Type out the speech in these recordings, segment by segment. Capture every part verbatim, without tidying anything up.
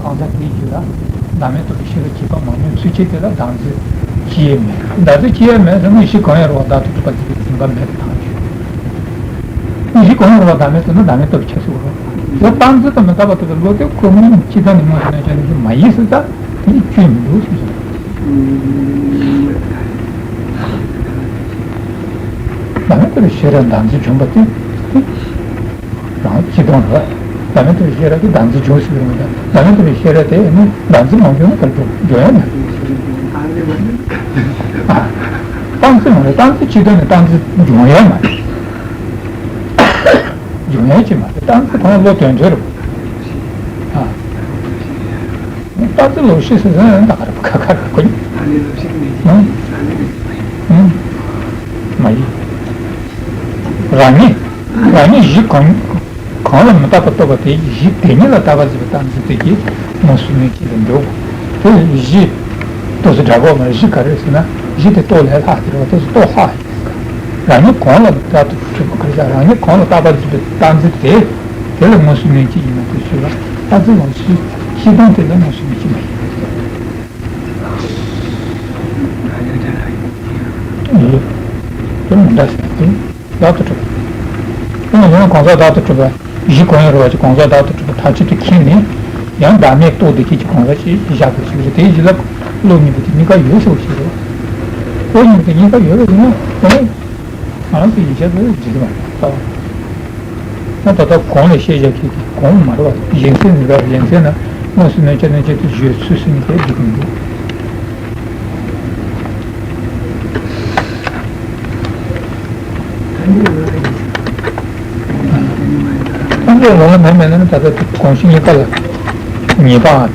གང་ཟག་དེའི་རྒྱུད་ལ་བདག་མེད་རྟོགས་པའི་ཤེས་རབ་སྐྱེས་པ་མ་ངེས་ཚུལ་ཁྱེད་དེ་ལ་བདག་འཛིན་སྐྱེ་ཡས་མེད། བདག་འཛིན་སྐྱེ་ཡས་མེད་ཟེར་ན་གཞི་གང་ཡང་རུང་བ་བདག་ཏུ་གྲུབ་པ་འཛིན་པའི་འཛིན་པ་མེད་པའི་ཐག་ཆོད། གཞི་གང་ཡང་རུང་བ་བདག་མེད་རྟོགས་ན་བདག་མེད་རྟོགས་པའི་ཁྱད་གསོད་རོ། ཡང་རྟག་འཛིན་དང་མི་རྟག་པ་རྟོགས་པའི་བློ་དེ་ཁོ་མིན་སྤྱི་བཏང་ནས་མངོན་སུམ་ནས་ཀྱང་ནི་མ་ཡིན་ཟེར་ད་དེ་ནི་སྐྱོན་མི་འདུག་ཟེར། བདག་མེད་རྟོགས་པའི་ཤེས་རབ་བདག་འཛིན་བྱུང་བ་དེ། རང་སྤྱི་དོན་རེད། བདག་མེད་རྟོགས་པའི་ཤེས་རབ་ཀྱིས་བདག་འཛིན་བྱུང་ཟེར་གྱི་རེད་མ་གཏོགས་བདག་མེད་རྟོགས་པའི་ཤེས་རབ་དེ་ནི་བདག་འཛིན་མ་བྱུང་ན་ག་རེ་འགྲོ་འགྲོ་ཡ་མེད། རྟག་འཛིན་མ་རེད། རྟག་འཛིན་སྤྱི་དོན་ནི་རྟག་འཛིན་འབྱུང་ཡ་མ་རེད། འབྱུང་ཡ་ཅིག་མ་རེད། རྟག་འཛིན་གང་བློ་དོན་དོན་རེད། རྟག་འཛིན་ལོག་ཤེས་ཟེར་ཟེར་ན་ད་ག་རེ་ག་ག་རེ་གོ་ནི། མ་ཡིན། རང་ཉིད་རང་ཉིད་གཞི་གང་། གང་ལ་མི་རྟག་པར་རྟོགས་པ་དེ་གཞི་དེ་ཉིད་ལ་རྟག་པར་འཛིན་པའི་རྟག་འཛིན་དེ་གིས་མངོན་སུམ་ནས་ཅི་ལས་འགྲོ། དེ་གཞི་ཏོག་ཙམ་འདྲ་པོ་མ་གཞི་ག་རེ་ཟེར་ན་གཞི་དེ་རྟོགས་ལས་ལྷག་དེ་རེད་བ། ཏོག་ཙམ་རྟོགས་ལྷག་ཡིན། རང་ཉིད་གང་ལ་རྟག་ཏུ་གྲུབ་པ་ག་རེ་ཟེར། རང་ཉིད་གང་ལ་རྟག་པར་འཛིན་པའི་རྟག་འཛིན་དེ་དེ་ལ་མངོན་སུམ་ནས་ཅི་ཡིན་ན་དེ་ཞུ་ལ་རྟག་འཛིན་ལ་གཞི་སྤྱི་དོན་དེ་ལ་མངོན་སུམ་ནས་ཅི་མ་ཡིན། དེ་མི་འདྲ་ཟེར་ཏེ། བདག་ཏུ་གྲུབ། དེ་ནས་ཡང་གང་ཟག་བདག་ཏུ་གྲུབ་པ། གཞི་གང་ཡང་རུང་བ་ཅིག་གང་ཟག་བདག་ཏུ་གྲུབ་པ་མཐའ་གཅིག་ཏུ་མཁྱེན་ནས། ཡང་བདག་མེད་རྟོགས་བདེ་སྐྱིད་ཀྱི་གང་ཟག་ཅིག་བཞག་དགོས་ཞེས་པ་རེད། དེའི་རྗེས་ལ་བློ་གཉིས་པོ་དེ་གཉིས་ཀ་ཡོད་ཟེར་བ་ཞིག་རེད། བློ་གཉིས་པོ་དེ་གཉིས་ཀ་ཡོད་པ་ཡིན་ན་དེ་ནི་ང་རང་གི་ཡིད་ཆེས་དེ་འགྲིག་གི་མ་རེད། ལྟ་བ། ད་ལྟ་གོང་ལ་བཤད་བཞག་མཁན་གྱི་གོང་མ་རེད་བ། གཞན་སེལ་ནུས་པ་གཞན་སེལ་ན་མངོན་སུམ་ནས་ཅི་ནས་ཅི་ཏུ་བརྗོད་ཚུལ་ཟིན་དེ་འགྲིག་གི་མི་འདུག་ཐམས་ཅད་ལོག་ལ་མེད་མེད་ན་ད་ལྟ་གོང་གཞི་གཉིས་ཀ་ལ་ངེས་པའམ་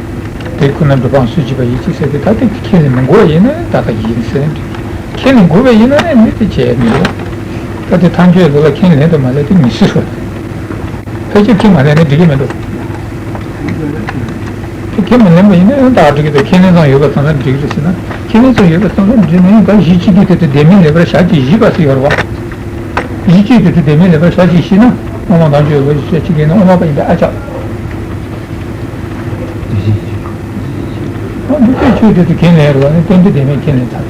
དེ་ཁོ་ན་སྒྲུབ་པའམ་སུ་བྱེད་པ་ཡིད་ཆེས་ཟེར་ཏེ་ད་ལྟ་ཁས་ལེན་མི་དགོས་པ་ཡིན་ན་ད་ལྟ་ཡིན་ཟེར་འགྲིག་ཁས་ལེན་དགོས་པ་ཡིན་ན་ནི་མི་དེ་བྱས་མི་འདུག་ད་ལྟ་ཐམས་ཅད་ལོག་ལ་ཁས་ལེན་དུ་མ་ལེན་དེ་མི་སྲིད་སོ། ཕལ་ཆེར་ཁས་མ་ལེན་ན་འགྲིག་གི་མི་འདུག་ཁས་མི་ལེན་པ་ཡིན་ན་ཡང་ད་འགྲིག་གི་འདུག་ཁས་ལེན་ཙམ་ཡོད་པ་ཙམ་ལ་འགྲིག་རེད་ཟེར་ན། ཁས་ལེན་ཙམ་ཡོད་པ་ཙམ་ལ་འགྲིག་མ་ཡིན་པ་གཞི་གཅིག་གིས་དེ་ལྟར་དེ་མིན་ལེགས་པར་བྱ་ཅིག་ཞེས་པ་ཟེར་ཡོད་རེད་བ། གཞི་གཅིག་དེ་ལྟར་དེ་མིན་ལེགས་པར་བྱ་ཅིག་ཞེས་ན་དབུ་མ་དང་ཆོས་ལོ་ཞེས་བཤད་ཅིག་ཡིན་ན་དབུ་མ་པ་ཡིན་པའི་ཨ་ཅག་འདི་ལྟའི་ཆོས་དེ་ཚོ་ཁས་ལེན་རེད་བ་ནི་རྟེན་འབྲེལ་ལྡན་མིན་ཁས་ལེན་ཚར།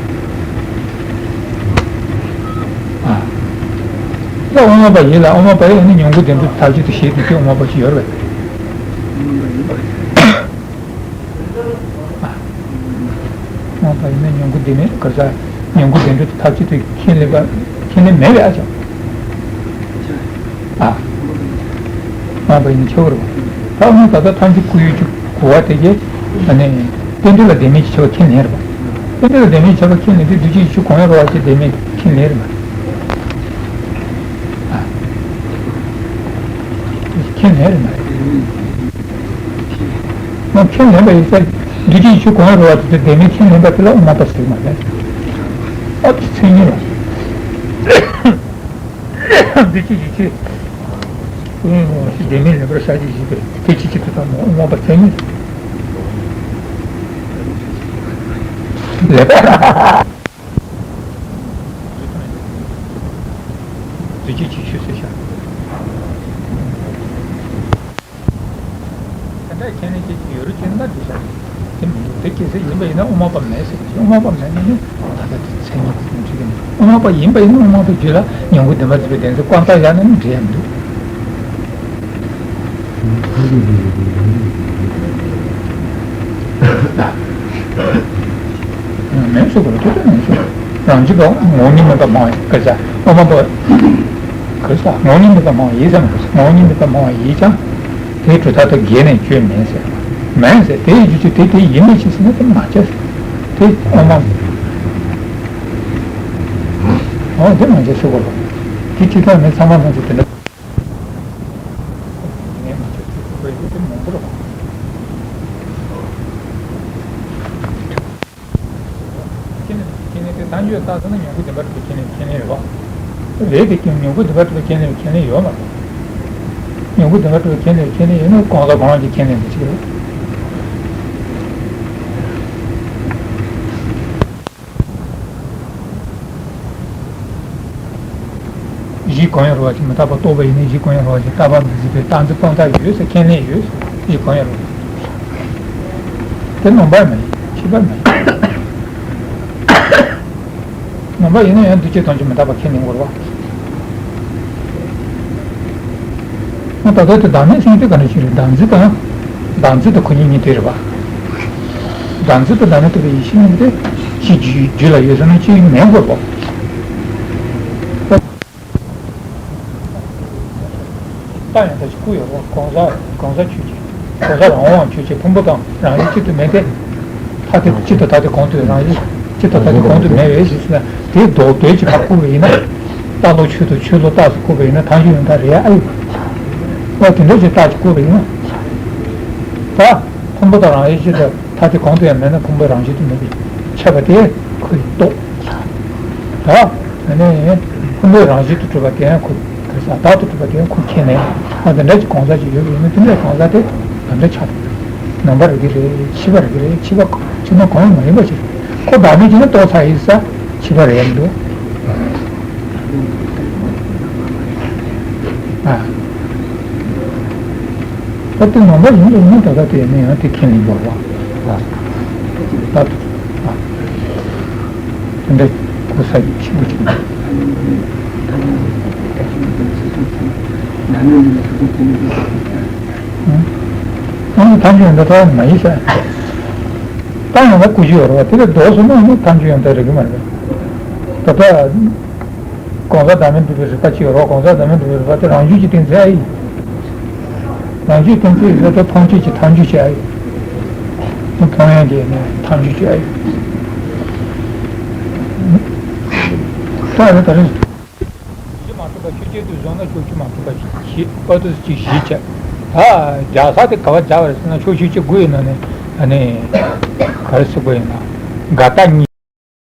ཨ། ད་དབུ་མ་པ་ཡིན་ལ་དབུ་མ་པ་ཡིན་ནི་ཉོན་མོངས་བདེན་གྲུབ་ཐག་གཅོད་དུ་བྱེད་དུ་ཁྱོད་དབུ་མ་པ་ཞིག་ཡོད་རེད། ཨ། དབུ་མ་པ་ཡིན་ན་ཉོན་མོངས་བདེན་མེད་ག་ས་ཉོན་མོངས་བདེན་གྲུབ་ཐག་གཅོད་དུ་ཁས་ལེན་པ་ཁས་ལེན་མེད་པའི་ཨ་ཅག་ཨ། དབུ་མ་པ་ཡིན་ན་ཆོག་རེད་བ། ད་དབུ་མ་ད་ལྟ་ཐམས་ཅད་སྐུ་ཡོད་ཀྱི་གོ་བ་དེ་གས་ཨ་ནི་རྟེན་འབྲེལ་ལ་བདེན་མེད་ཀྱི་ཁྱབ་པ་ཁས་ལེན་རེད་བ། རྟེན་འབྲེལ་ལ་བདེན་མེད་ཀྱི་ཁྱབ་པ་ཁས་ལེན་དུས་འདུས་བྱས་ཡིད་ཆེས་གང་ཡང་རུང་བ་ཅིག་བདེན་མེད་ཁས་ལེན་རེད་བ། ཨ། ཁས་ལེན་རེད་མ་རེད། ང་ཁས་ལེན་པ་ཡིན་ཙང་འདུས་བྱས་ཡིད་ཆེས་གང་ཡང་རུང་བ་དེ་ཚོ་བདེན་མེད་ཁས་ལེན་པ་དེ་ལ་དབུ་མ་པ་ཟེར་མ་རེད། ཨ་ཙི་མཚན་ཉིད་ལ། འདུས་བྱས་ཡིད་ཆེས་བདེན་མེད་ལེགས་པར་བྱ་ཅིག་ཞེས་པའི་དེ་ཅི་ཅི་དེ་དང་དབུ་མ་པ་མཚན་ཉིད་ལེགས་པར། འདུས་བྱས་ཡིད་ཆེས་ཟེར་བྱ། དེ་འདྲ་ཁས་ལེན་བྱེད་ཀྱི་ཡོད་རེད་ཅེ་ན་འགྲིག་ཤག་དེ་མི་འདུག་དེ་གལ་སྲིད་ཡིན་པ་ཡིན་ན་དབུ་མ་པ་མེད་ཟེར་གྱི། དབུ་མ་པ་མེད་ན་ནི་ད་ལྟ་དེ་མཚན་ཉིད་དེ་འགྲིག་གི་མི་འདུག་དབུ་མ་པ་ཡིན་པ་ཡིན་ན་དབུ་མ་པའི་རྒྱུད་ལ་ཉོན་མོངས་བདེན་པར་འཛིན་པའི་བདེན་འཛིན་བཀག་འགོག་བཞག་ན་ནི་འགྲིག་ཡ་མི་འདུག་མེད་ཟེར་དགོས་རེད། དེ་ཚོ་མེད་ཟེར། རང་རྒྱུད་པ་ངོ་བོ་ཉིད་མེད་པར་སྨྲ་བ་ཡིན། ག་རེ་ཟེར། དབུ་མ་པ། ག་རེ་ཟེར། ངོ་བོ་ཉིད་མེད་པར་སྨྲ་བ་ཡིན་ཟེར་མ་རེད། ངོ་བོ་ཉིད་མེད་པར་སྨྲ་བ་ཡིན་ཀྱང་། དེའི་གྲུབ་མཐའ་དང་འགལ་ནས་ཆོས་མིན་ཟེར། མིན་ཟེར། དེའི་རྒྱུ་ཆོས་དེ་དེ་ཡིན་པའི་ཕྱིར་ཟེར་ན་དེ་མ་བྱས་ཟེར། དེ་དབུ་མ། འོ་དེ་མ་བྱས་ཟེར་དགོས་རེད། དེ་ཅི་ལྟར་མིན་ཚང་མ་མིན་ཟེར་དེ་འདྲ། ངས་མ་བྱས་ཟེར་དགོས་པའི་དེ་མང་པོ་རེད། ཁས་ལེན་ཁས་ལེན་དེ་ད་འཇོག་ལྟ་ས་ན་ཉོན་མོངས་བདེན་པར་གྲུབ་པའི་ཁས་ལེན་ཁས་ལེན་རེད་བ། རེད་དེ་ཀྱང་ཉོན་མོངས་བདེན་པར་གྲུབ་པའི་ཁས་ལེན་ཁས་ལེན་ཡོད་མ་རེད། ཉོན་མོངས་བདེན་པར་གྲུབ་པའི་ཁས་ལེན་ཁས་ལེན་ཡོད་ན་གང་ཟག་གང་རུང་གི་ཁས་ལེན་དེ་ཅིག་རེད། གཞི་གང་ཡང་རུང་བ་ཞིག་མི་རྟག་པར་རྟོགས་པ་ཡིན་ན་གཞི་གང་ཡང་རུང་བ་ཞིག་རྟག་པར་མི་འཛིན་པའི་རྟག་འཛིན་སྤངས་རྟགས་ཡོད་ཟེར། ཁས་ལེན་ཡོད་ཟེར། གཞི་གང་ཡང་རུང་བ། དེ་ནོར་བ་མེད། ཕྱི་པ་མེད། ནོར་བ་ཡིན་ན་ཡང་འདུས་བྱས་ཐམས་ཅད་མི་རྟག་པ་ཁས་ལེན་དགོས་རེད་པ། ད་ལྟ་དེ་བདག་མེད་ཟེར་མཁན་དེ་ག་འདྲ་ཞིག་རེད། བདག་འཛིན་དང་། བདག་འཛིན་དང་ཁོ་གཉིས་གཉིས་དེ་རེད་པ། བདག་འཛིན་དང་བདག་མེད་རྟོགས་པའི་ཡེ་ཤེས་གཉིས་དེ་གཅིག་རྒྱུད་རྒྱུད་ལ་ཡོད་ཟེར་ན་གཅིག་མེད་དགོས་པ། རྟ་ཡང་ད་ཅིག་སྐུ་ཡོད་རེད་པ། གང་ཟག་གང་ཟག་ཆོས་ཅན། གང་ཟག་རང་དབང་ཆོས་ཅན། ཕུང་པོ་དང་རང་བཞིན་གཅིག་ཏུ་མེད་དེ། ཐ་དད་གཅིག་དང་ཐ་དད་གང་དུ་རང་བཞིན་གཅིག་དང་ཐ་དད་གང་དུ་མེད་པའི་ཕྱིར་ཟེར་ན། དེའི་ལྡོག་ལྡོག་ཅིག་ཕར་བཀུར་བ་ཡིན་ན། རྟ་ལོག་ཆོས་དང་ཆོས་ལོག་རྟ་ཟེར་བཀུར་བ་ཡིན་ན་ཐལ་འགྱུར་ཡང་དག་རེད་ཨ་ཡོད། ཨོ་དེ་འདྲ་ཅིག་རྟགས་ཅིག་བཀུར་བ་ཡིན་ན། ད་ཕུང་པོ་དང་རང་བཞིན་གཅིག་དང་ཐ་དད་གང་དུ་ཡང་མེད་ན་ཕུང་པོ་རང་བཞིན་དུ་མེད་པས་ཁྱབ་པ་དེ་ཁོ་ཡི་རྟོགས། ད་ཨ་ནི་ཕུང་པོའི་རང་བཞིན་དུ་གྲུབ་པ་དེ་ཡང་ཁོ་ག་རེ་ཟེར། བདག་ཏུ་གྲུབ་པ་དེ་ཡང་ཁོ་ཁས་ལེན། ཨ་དེ་འདྲ་ཅིག་གང་ཟག་ཅིག་ཡོད་པ་ཡིན་ན་དེ་འདྲའི་གང་ཟག་དེ་ག་འདྲ་ཆགས་འདུག་ནོར་བ་རེད་ཀྱི་རེད། ཕྱི་པ་རེད་ཀྱི་རེད། ཕྱི་པ་ཕྱི་ནོར་གང་ཡང་མ་ཡིན་པ་ཞིག་རེད། ཁོ་བདག་མེད་ཀྱི་ནི་རྟོགས་ཚར་ཡིན་ས་ཕྱི་པ་རེད་འདུག་ཨ། ད་ལྟ་ནང་པ་ཡིན་པའི་མི་ད་ལྟ་དེ་ནས་ཡང་དེ་ཁས་ལེན་དགོས་པ། ད་ལྟ་ད་ལྟ་དེ་འདྲ་གོ་ས་ཡི་ཆེན་པོ་ཅིག་ཨང་ཐམས་ཅད་ཡོན་ཏན་ཐོབ་མ་ཡིན་ས། ད་ཡང་ན་ཀུ་ཅི་ཡོད་རེད་པ། དེ་ལས་ལྡོག་སོང་ན་ནི་ཐམས་ཅད་ཡོན་ཏན་རེད་ཀྱི་མ་རེད་པ། ད་ལྟ། གང་ཟག་བདག་མེད་འགྲུབ་པའི་རིགས་པ་གཅིག་ཡོད་རེད་པ། གང་ཟག་བདག་མེད་འགྲུབ་པའི་རིགས་པ་དེ་རང་རྒྱུད་ཀྱི་གཏན་ཚིགས་ཨ་ཡིན། རང་རྒྱུད་གཏན་ཚིགས་ཡིན་ན་ད་ཕུང་ཁྱེར་གྱི་མཐའ་འཇུག་ཅིག་ཨ་ཡིན། ཕུང་ཡང་གི་ནི་མཐའ་འཇུག་ཅིག་ཨ་ཡིན། ད་རེད་ད་རེད། གཞི་མ་གྲུབ་པ་ཆོས་ཅན་དུ་བཟུང་ན་ཕྱོགས་ཆོས་མ་གྲུབ་པ་ཞིག་བཞི། ཨ་ཏོ་གཅིག་བཞི་བྱས། ད་སྦྱར་ས་དེ་ག་པར་སྦྱར་བ་རེད་ཟེར་ན་ཕྱོགས་ཆོས་ཅན་དགུ་ཡི་ནང་ནས་ཨ་ནི་ག་རེ་ཟེར་དགོས་ཡིན་ན། དགག་རྟགས་གཉིས།